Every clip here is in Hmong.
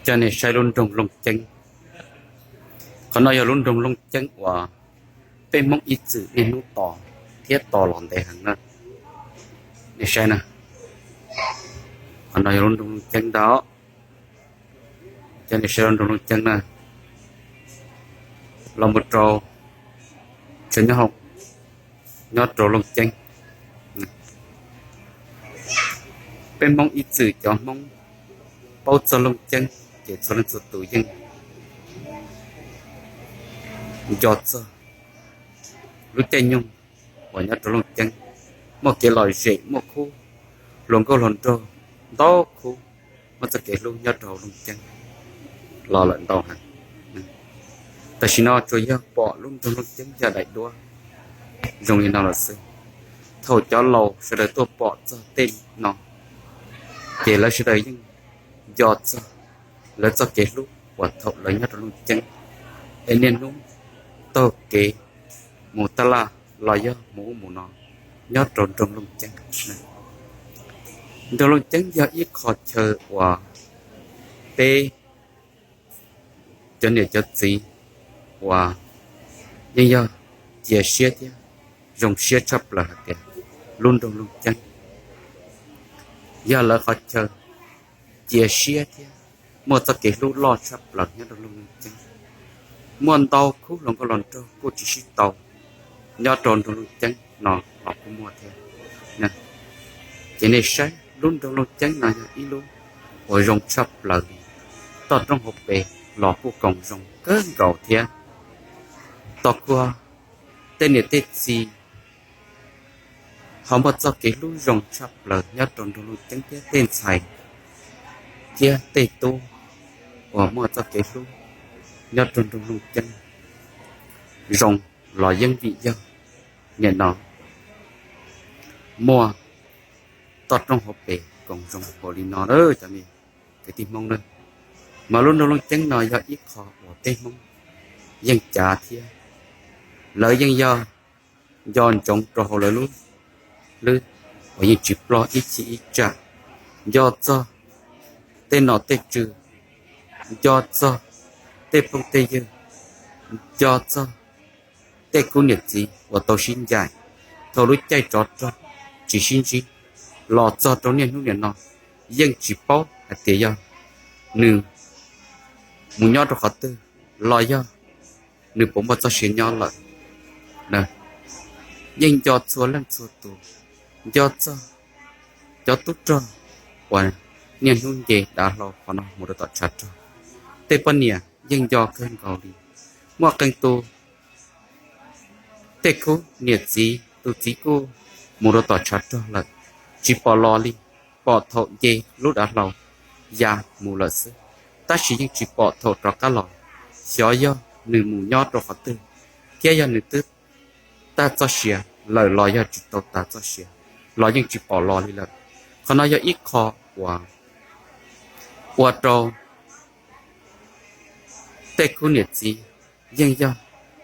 Coj nej saib lub nroog Looj Ceeb. Qhov no yog lub nroog Looj Ceeb uas peb Hmoob ib txwm niaj hnub tos thiab tos los ntev heev na. Nej saib na, qhov no yog lub nroog Looj Ceeb ntag. Coj nej saib lub nroog Looj Ceeb na, los mus rau tsev nyob hoom, nyob rau Looj Ceeb. Peb Hmoob ib txwm cov Hmoob paub txog Looj Ceeb ces txhua leej txhua tus yeej nco txog lub caij nyoog uas nyob rau Looj Ceeb muaj kev lom zem, muaj khub hluas nkauj hluas nraug ntau khub, muaj txoj kev hlub nyob rau Looj Ceeb los lawm ntau heev. Tam sim no tsuas yog pom lub nroog Looj Ceeb yog daim duab zoo li no lawm xwb. Thaum cov laus sawv daws tuaj pom txog tej no, ces lawv sawv daws yeej nco txog lawv txoj kev hlub uas thaum lawv nyob rau Looj Ceeb, es niaj hnub taug kev mus taj laj los yog mus ub mus no nyob rau nroog Looj Ceeb. Nroog Looj Ceeb yog ib qho chaw uas peb cov niam cov txiv uas yeej yog cia siab thiab zoo siab tshaj plaws hais tias lub nroog Looj Ceeb yog lawv qhov chaw cia siab thiab muaj txoj kev hlub loj tshaj plaws nyob rau nroog Looj Ceeb. Muaj ntau khub hluas nkauj hluas nraug kuj tsis sib tau nyob rau nroog Looj Ceeb no los kuj muaj thiab. Ces nej saib lub nroog Looj Ceeb no yog ib lub uas zoo tshaj plaws li, toj roob hauv pes los kuj koom zoo kawg nkaus thiab. Tos kuag tej niam tej txiv ho muaj txoj kev hlub zoo tshaj plaws nyob rau nroog Looj Ceeb thiab tej ntxhais thiab tej tub uas muaj txoj kev hlub nyob rau nroog Looj Ceeb zoo los yeej vim yog nim no muaj toj roob hauv pes koom zoo npaum li no lawm cov me kwv tij Hmoob na. Mas lub nroog Looj Ceeb no yog ib qho uas peb Hmoob yeej cav thiab lawv yeej yog nco ntsoov rau hauv lawv lub hlwb uas yeej tsis ploj ib chim ib tsam. Nco txog tej nom tej tswv, nco txog tej phooj tej ywg, nco txog tej khub niam txiv uas tau sib ncaim thaum lub caij tsov rog tsis sib ntsib, los txog rau niaj hnub nim no yeej tsis paub hais tias yog nws mus nyob rau qhov twg los yog nws puas muaj txoj sia nyob lawm. Yeej nco txhua leej txhua tus, nco txog cov tub rog uas niaj hnub nce dav hlau qhov no mus rau tom tshav rog. Tej poj niam yeej nco kawg nkaus li. Muaj qee tus tej khub niam txiv tus txiv kuj mus rau tom tshav rog lawm, tsis pom los li, pom thaum nce lub dav hlau ya mus lawm xwb, tab sis yeej tsis pom thaum rov qab los, xyov yog nws mus nyob rau qhov twg, thiab yog nws twb tag txoj sia lawm los yog tsis tau tag txoj sia, los yeej tsis pom los li lawm. Qhov no yog ib qho uas ua rau tej khub niam txiv yeej yog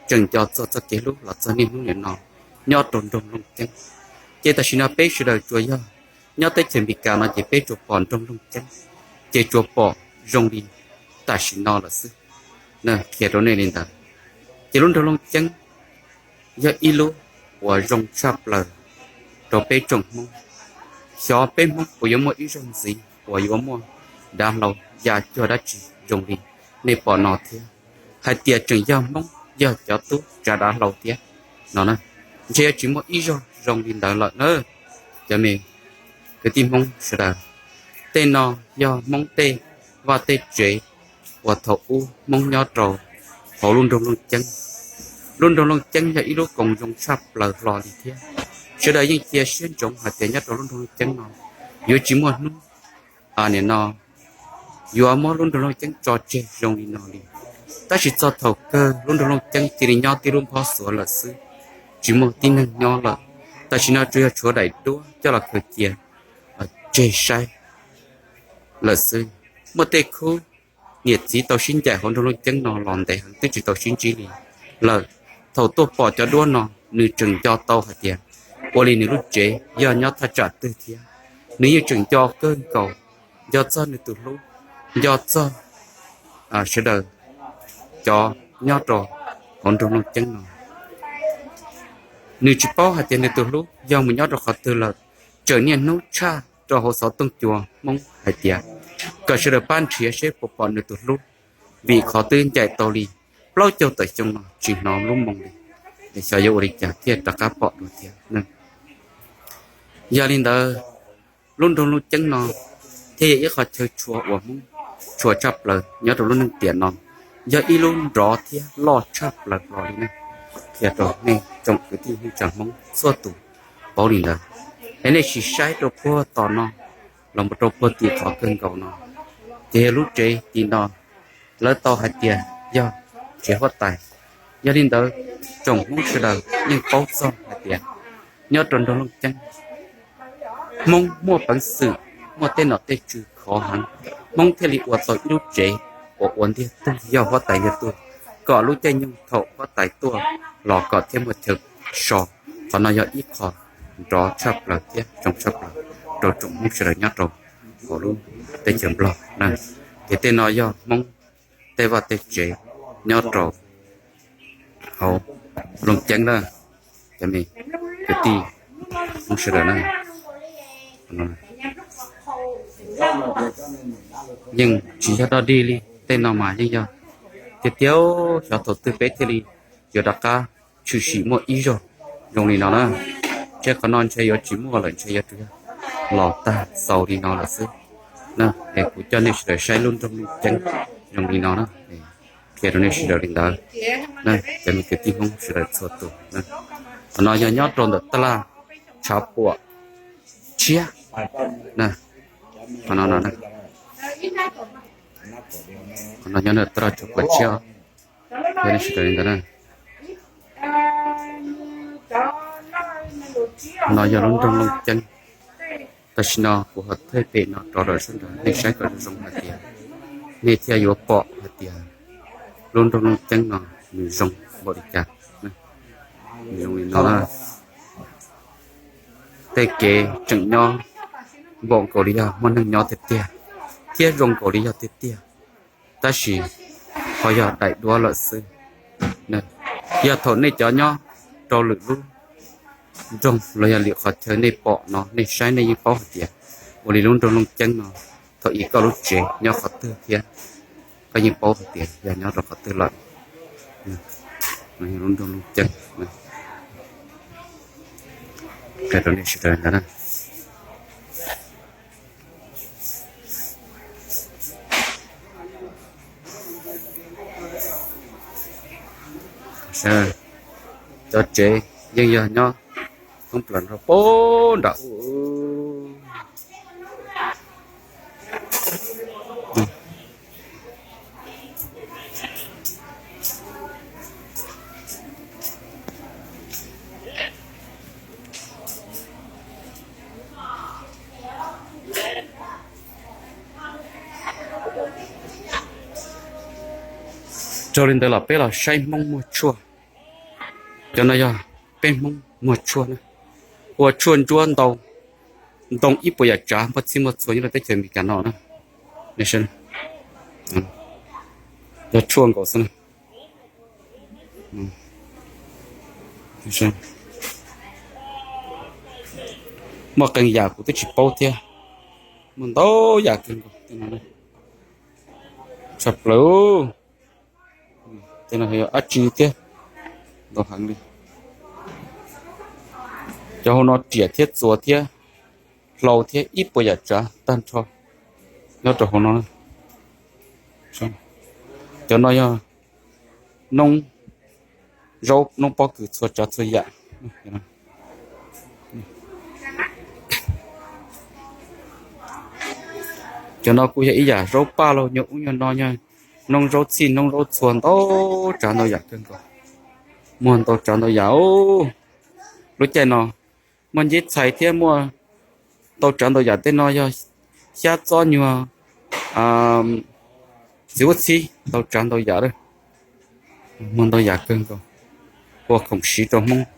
tseem nco txog txoj kev hlub los txog niaj hnub nim no nyob rau nroog Looj Ceeb. Ces tam sim no peb sawv daws tsuas yog nyob teb chaws Amelikas no ces peb tsuas pom nroog Looj Ceeb, ces tsuas pom zoo li tam sim no lawm xwb. Qhia rau nej li ntawd. Ces lub nroog Looj Ceeb yog ib lub uas zoo tshaj plaws rau peb tsoom Hmoob. Xyov peb Hmoob puas yuav muaj ib zaug ntxiv uas yuav muaj dav hlau ya cuag dab tsi zoo li nej pom no thiab, hais tias tseem yog Hmoob yog cov tub tsav dav hlau thiab no na. Ntshe yuav tsis muaj ib zaug zoo li ntawd lawm na. Cov me kwv tij Hmoob sawv daws, tej no yog Hmoob tej vaj tej tsev uas thaum ub Hmoob nyob rau hauv lub nroog Looj Ceeb. Lub nroog Looj Ceeb yog ib lub koom zoo tshaj plaws hlo li thiab. Sawv daws yeej cia siab ntsoov hais tias nyob rau lub nroog Looj Ceeb no yuav tsis muaj hnub nim no yuav muab lub nroog Looj Ceeb tso tseg zoo li no li. Tab sis txog thaum kawg lub nroog Looj Ceeb cia li nyob tib lub nphob xuav lawm xwb, tsis muaj tib neeg nyob lawm. Tam sim no tsuas yog tshuav daim duab coj los khaws cia tseg saib lawm xwb. Muaj tej khub niam txiv tau sib ncaim hauv nroog Looj Ceeb no los ntev heev twb tsis tau sib ntsib li lawm. Thaum tuaj pom cov duab no, nws tseem nco tau hais tias ua li nws lub tsev yog nyob thaj tsam twg thiab. Nws yeej tseem nco kawg nkaus, nco txog nws tus hlub, nco txog sawv daws cov nyob rau hauv nroog Looj Ceeb no. Nws tsis paub hais tias nws tus hlub yog mus nyob rau qhov twg lawm, tseem niaj hnub tshaj rau hauv xov tooj cua Hmoob hais tias kom sawv daws pab nrhiav seb puas pom nws tus hlub, vim qhov twb ncaim tau li plaub caug tawm xyoo no tsis hnov lub moo li. Es xyov yuav ua li cas thiaj rov qab pom dua thiab. Yog li ntawd, lub nroog Looj Ceeb no thiaj yog ib qho chaw tshua uas Hmoob tshua tshaj plaws nyob rau lub neej tiam no, yog ib lub nrov thiab loj tshaj plaws los li ne. Qhia rau nej tsoom kwv tij neej tsa Hmoob txhua tus paub li ntawd. Es nej sim saib rau puag tom no los mus rau puag tim qhov kawg nkaus no, ces yog lub tsev tim no lawv tau hais tias yog tsev huab tais. Yog li ntawd, tsoom Hmoob sawv daws yeej paub txog hais tias nyob rau nroog Looj Ceeb, Hmoob muaj peev xwm, muaj tej nom tej tswv khov heev, Hmoob thiaj li ua tau ib lub tsev uas ua ntiag tug yog huab tais ntiag tug, kom lub caij nyoog thaum huab tais tuaj los kom thiaj muaj chaw so. Qhov no yog ib qho nrov tshaj plaws thiab zoo tshaj plaws rau tsoom Hmoob sawv daws nyob rau hauv lub teb chaws Nplog na. Ces tej no yog Hmoob tej vaj tej tsev nyob rau hauv Looj Ceeb na, cov me kwv tij Hmoob sawv daws na. Yeej tsis yog dog dig li, tej no mas yeej yog tiag tiag. Xyov thaum twg peb thiaj li yuav rov qab tshwm sim muaj ib zaug zoo li no na. Ntshe qhov no ntshe yuav tsis muaj lawm, ntshe yuav los tag xaus li no lawm xwb. Es kuv coj nej sawv daws saib lub nroog Looj Ceeb zoo li no na, qhia rau nej sawv daws li ntawd, cov me kwv tij Hmoob sawv daws txhua tus. Qhov no yog nyob rau ntawm taj laj tshav puam tshiab. Qhov no, qhov no nyob ntawm taj laj tshav puam tshiab. Qhia nej sawv daws li ntawd na. No yog lub nroog Looj Ceeb. Tam sim no kuv ho thawj pem no rov lawm sab nraud, nej saib kom zoo zoo hais tias nej thiaj yuav pom hais tias lub nroog Looj Ceeb no nws zoo npaum li cas, nws zoo li no. Tej kev tseem nyob npaum nkaus li yog muaj neeg nyob tiag tiag, thiab zoo nkaus li yog tiag tiag, tab sis ho yog daim duab lawm xwb. Yog thaum nej cov nyob rau lwm lub nroog los yog lwm qhov chaw nej pom no nej saib nej yeej paub hais tias ua li lub nroog Looj Ceeb no, thaum ub koj lub tsev nyob qhov twg thiab koj yeej paub hais tias yog nyob rau qhov twg lawm. Lub nroog Looj Ceeb, qhia rau nej sawv daws ntawd na. Cov tsev yeej yog nyob thoob plaws nrog pab nram ub. Raws li ntawd los peb los saib Hmoob muag tshuaj. Cov no yog peb Hmoob muag tshuaj na. Ua tshuaj ntsuab ntau, ntoo ib puas yam tsav muaj txhij muaj txhua nyob rau teb chaws Amelikas no na. Yog tshuaj nkaus xwb na. Muaj qee yam kuv twb tsis paub thiab. Muaj ntau yam kawg nkaus tej no. Tshaj plaws. Tej no yog dab tsi thiab? Ntau heev li. Cov hauv no riam thiab txuas thiab hlau thiab ib puas yam tsav tag nrho nyob rau hauv no. Cov no yog noob zaub noob pob kws txhua tsav txhua yam. Cov no kuj yog ib yam zaub paj los nyuag ub nyuag no, yog noob zaub txhij noob zaub txhua ntau tsav ntau yam kawg nkaus. Muaj ntau tsav ntau yam. Lub caij no muaj nceb txhais thiab muaj ntau tsav ntau yam. Tej no yog xyab txob nyuag txiv huab txhib ntau tsav ntau yam lawm. Muaj ntau yam kawg nkaus, ua khoom siv rau Hmoob xwb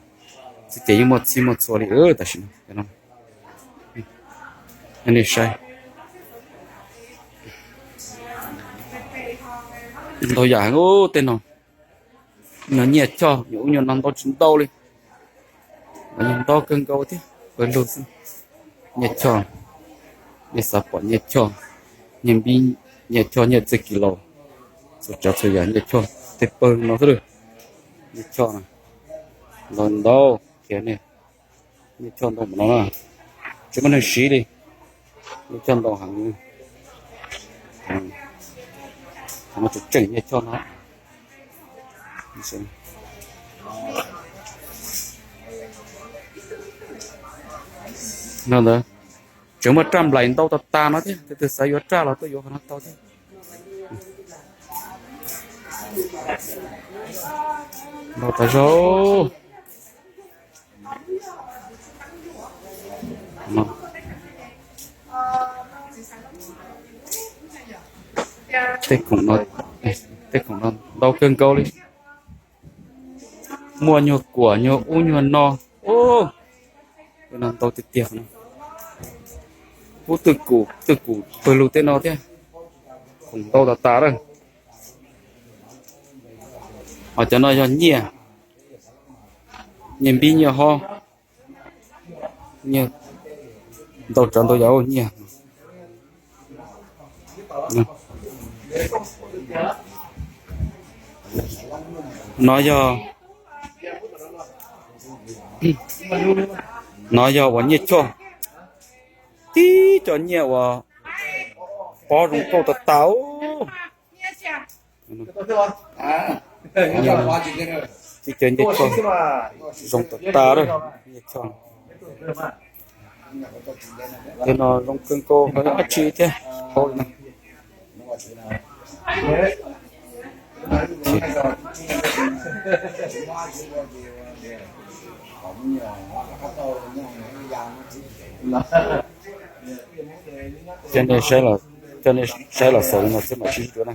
ces yeej muaj txhij muaj txhua li tam sim no. Nej saib, Ntau yam heev tej no. No nyiaj choj, nyuag ub nyuag no ntau tsis ntau li. Nyuag ntau kawg nkaus thiab pawg lug xwb. Nyiaj choj, nej xav pom nyiaj choj, nyiaj npib, nyiaj choj, nyiaj txij kis laus, txhua tsav txhua yam nyiaj choj tej pawg no xwb lawm. Nyiaj choj no ntau ntau kiag ne. Nyiaj choj ntau npaum no na, tsis muaj neeg siv li. Nyiaj choj ntau heev. Tseem tseem nyiaj choj no. No ntawd, tseem muaj raj nplaim ntau tas tas no thiab, tus twg xav yuav raj los tuaj yuav qhov no tau thiab. Ntau tas zog. Tej khoom no, tej khoom no ntau kawg nkaus li. Muaj nyuag kuam nyuag ub nyuag no. Ub, no ntau tiag tiag no. Ub, twj kum, twj kum pawg lug tej no thiab. Khoom ntau tas tas lawm. Ho cov no yog nyiaj, nyiaj npib nyiaj hob, nyiaj ntau tsav ntau yam nyiaj. No yog, no yog uas nyiaj choj, tib co nyiaj uas pob zoo nkauj tas tas. Tib co nyiaj choj zoo tas tas lawm, nyiaj choj. Tej no zoo kawg nkaus, ho dab tsi thiab hauv li no. Coj nej saib los xaus li no xwb mam sib ntsib dua na.